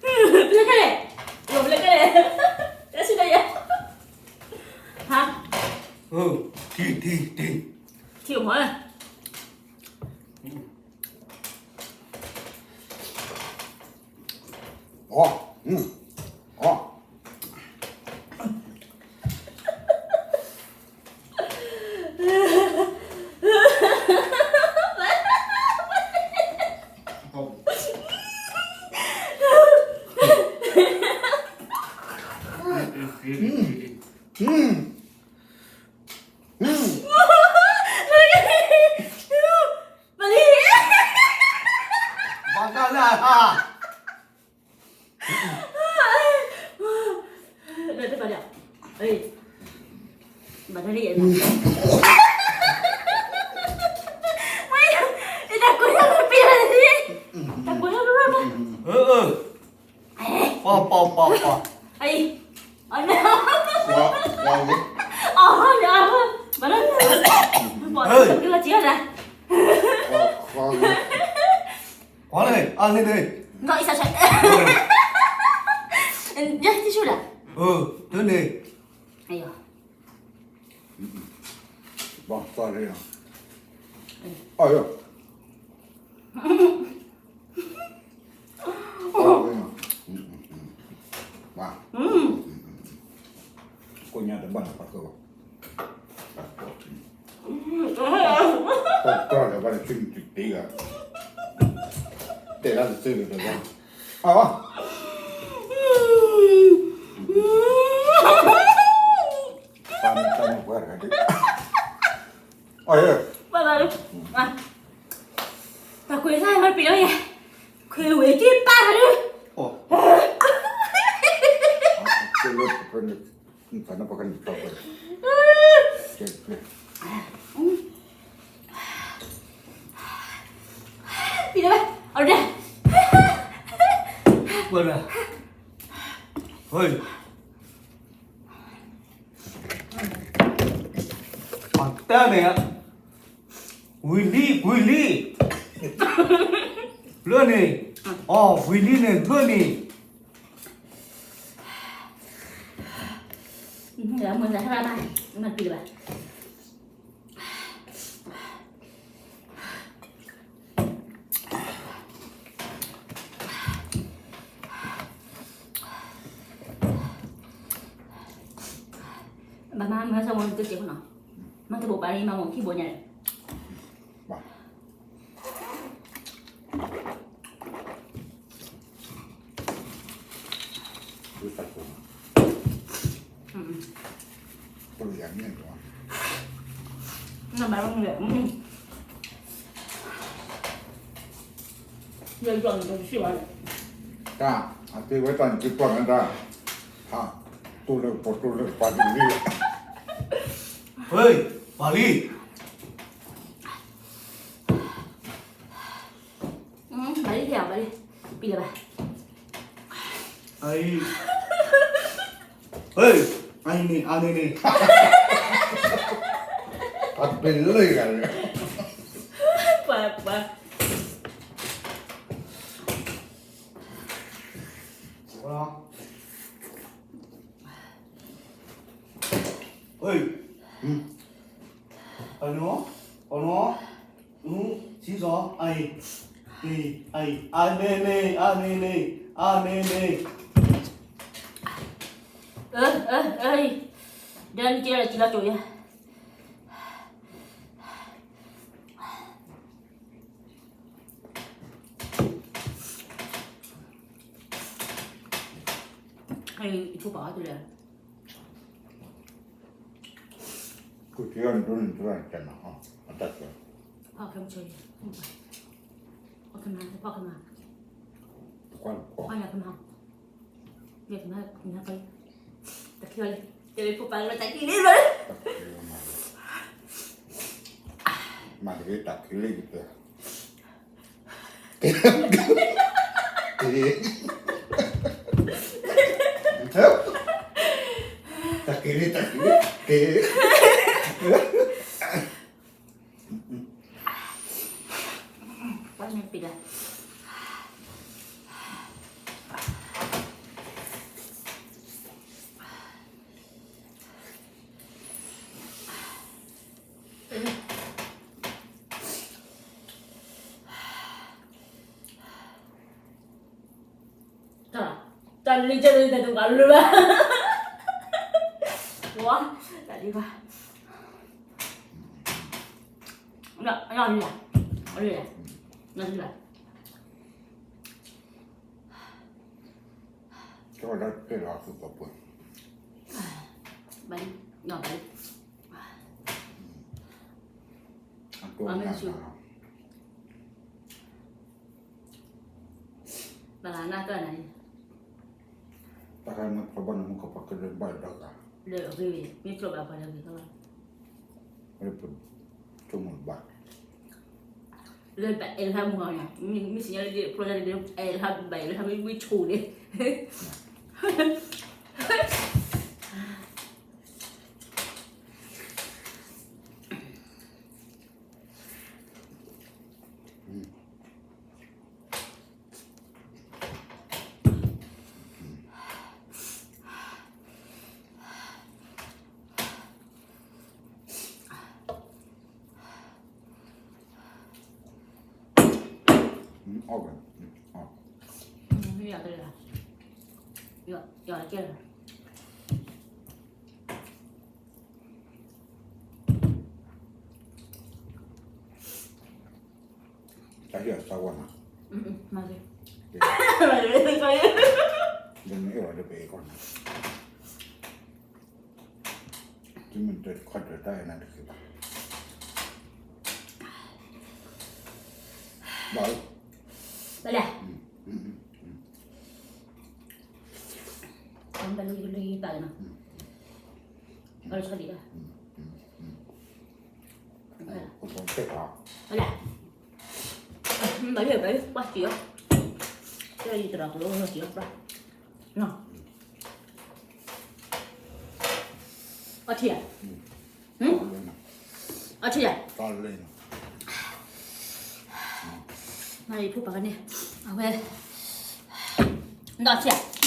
အီ ပျဲခဲလဲၣ်, ပျဲခဲလဲၣ်, တၢ်ဆူၣ်တၢ်ယၤ, ဟါ, ထံ ထံ ထံ, ထံမီၤ, အီ, အီ ပလံၤ, ဘၣ်ကလၢ်, လၢတပာ်လၢ, ဘၣ်တၢ်လံ, တၢ်ကွဲးလၢပျဲလံ, တၢ်ကွဲးလၢပျဲလံ, ပှၤ ပှၤ ပှၤ ပှၤ, အံၤ, အီ အီ ဘၣ်လၢ, ပှၤ ကလီၤက့ၤလီၤဒၣ်, ကွၢ်န့ၣ်, အန့ၣ်န့ၣ်, ဒီးအံၤစးဆဲး, ယဲတဆူၣ်ဒၣ်, တန့ၣ်, အယီၤ, ဘၣ်သးရ့, အယီၤ, ကိးညါတဘၣ်န့ၣ်ပှၤကဘၣ် ပှၤကီၢ်ဒီးဘၣ်န့ၣ် ဆူၣ်နုာ်တတ့ဂၤ, တဲဒၣ်တသ့လၢၤတဂၤ, အဝဲ, ပှၤမ့ၢ်တၢ်မ့ၢ်ပှၤတဂၤဒ်, အီ ပှၤဘၣ်လၢ, တၢ်ကွဲးစၢ်မၤပျံၤလီၤယဲ, ခွဲးဝဲက့ၤပာ်လၢ, လၢ, ပျံၤလၢ, အီဒၣ်, ပှၤဒၣ်, ဟဲ, ပှၤတၢ်န့ၣ်, ဝံၤလံ ဝံၤလံ, လၢန့ၣ်, အီ ဝံၤလံန့ၣ် လၢန့ၣ်, မၤပျံၤလၢၤဘၣ်, မၤပျံၤလၢၤဘၣ်. ဘၣ်မၤမၤစၢၤမ့ၢ်တကဲးဖိနီၤ, မၤတဘိးပာ်လံ မၤမ့ၢ်ခံဘိညါလဲၣ်. တၢ်, အက့ၤဝဲတၢ်နကပီၢ်နတၢ်, ဟး, တိၢ်လၢပှၤတိၢ်လၢပှၤတဂ့ၤ, ဟ့ၣ်, ပှၤလံ. ဘၣ်လံ, ဘၣ်လံ, ပံလၢၤဘၣ်. အံၤ, ဟ့ၣ်, အံၤန့ၣ် အန့ၣ်န့ၣ်, အပျဲလၢၤဂၤန့ၣ်, ပှၤ, ပှၤ. ဟ့ၣ်, အနီၢ်, အနီၢ်, စံစီ, အံၤ, အံၤ, အံၤ, အန့ၣ်န့ၣ်, အန့ၣ်န့ၣ်, အန့ၣ်န့ၣ်. အၢ, အၢ, အၢ, ဒ်နကဲလၢကံလီၤကၠိယဲ. အံၤ, အံၤ, ကထံၣ်အီၤန့ၣ် ဒိၣ်န့ၣ်တၢ်န့ၣ်, အတၢ်ကဲ, ဖီၣ်ခဲမုၢ်ဆ့, ဖီၣ်ခဲမုၢ်, ဖီၣ်ခဲမုၢ်, ဖီၣ်ခဲမုၢ်, တၢ်ခံလီၤလံ, တဲဖိပၢ်လၢတၢ်ခံလံလီၤ. မၤတဂ့ၤတၢ်ခံလံကတၢၢ်. တၢ်က့ၤလံ တၢ်က့ၤလံ, က့ၤ. လၢကၢ်လၢတၢ်တဘၣ်လၢၤဘၣ်, ဝါ, တၢ်ဒံးဘၣ်, လီၤလံ, လီၤလံ, လီၤလံ, ကၠီဒၣ်တဲလီၤသူၣ်ပှၢ်ပှၢ်, ဘၣ်လံ, လီၤဘၣ်လံ, အတိၢ်နၢ်နၢ်လီၤ. ဘၣ်နၢ်ကၢၢ်နၤန့ၣ်, တၢ်ခါမ့ၢ်ဖျိဘၣ်နမူကပှၤကလုာ်ဘၣ်ဒီးဂၤ, လၢအဂ့ၤ, မ့ၢ်ဖျိဘၣ်ပှၤလၢအဂ့ၤ, ပဆိကမိၣ်ဘၣ်, လၢဘၣ်အဲၣ်လၢဟါမုၢ်ဟါန့ၣ်, မ့ၢ်စံးညါလၢဖျိတၢ်န့ၣ် အဲၣ်လၢဟါဘၣ်အဲၣ်လၢဟါမ့ၢ်ဝံဆိၣ်န့ၣ် အီၣ်ဘၣ်, အီၣ်, ယီၤတကဲလၢၤ, ယီၤတကဲလၢၤ. တၢ်ဟ့ၣ်အသးဝဲနၤ, မၤ, ဒ်မ့ၢ်အဲၣ်ဝဲဒီးပအဲၣ်ကီးနၤ, ဒ်မ့ၢ်တခီတၢ်အဲၣ်နၤတဂ့ၤဘၣ်, ဘၣ်, ဘၣ်လဲၣ်, ဘၣ်လံ, ဘၣ်လံ, ဘၣ်လံ, ဘၣ်လံ, ဘၣ်လံ, ဘၣ်လံ, ပှၢ်စံးအီၤ, တဲယတရၣ်ကလိစံးအီၤ, အီထံဧါ, အီထံဧါ, မ့ၢ်ယဖိပၢ်ကန့ၣ်, အဝဲ, ဒီးထံဧါ.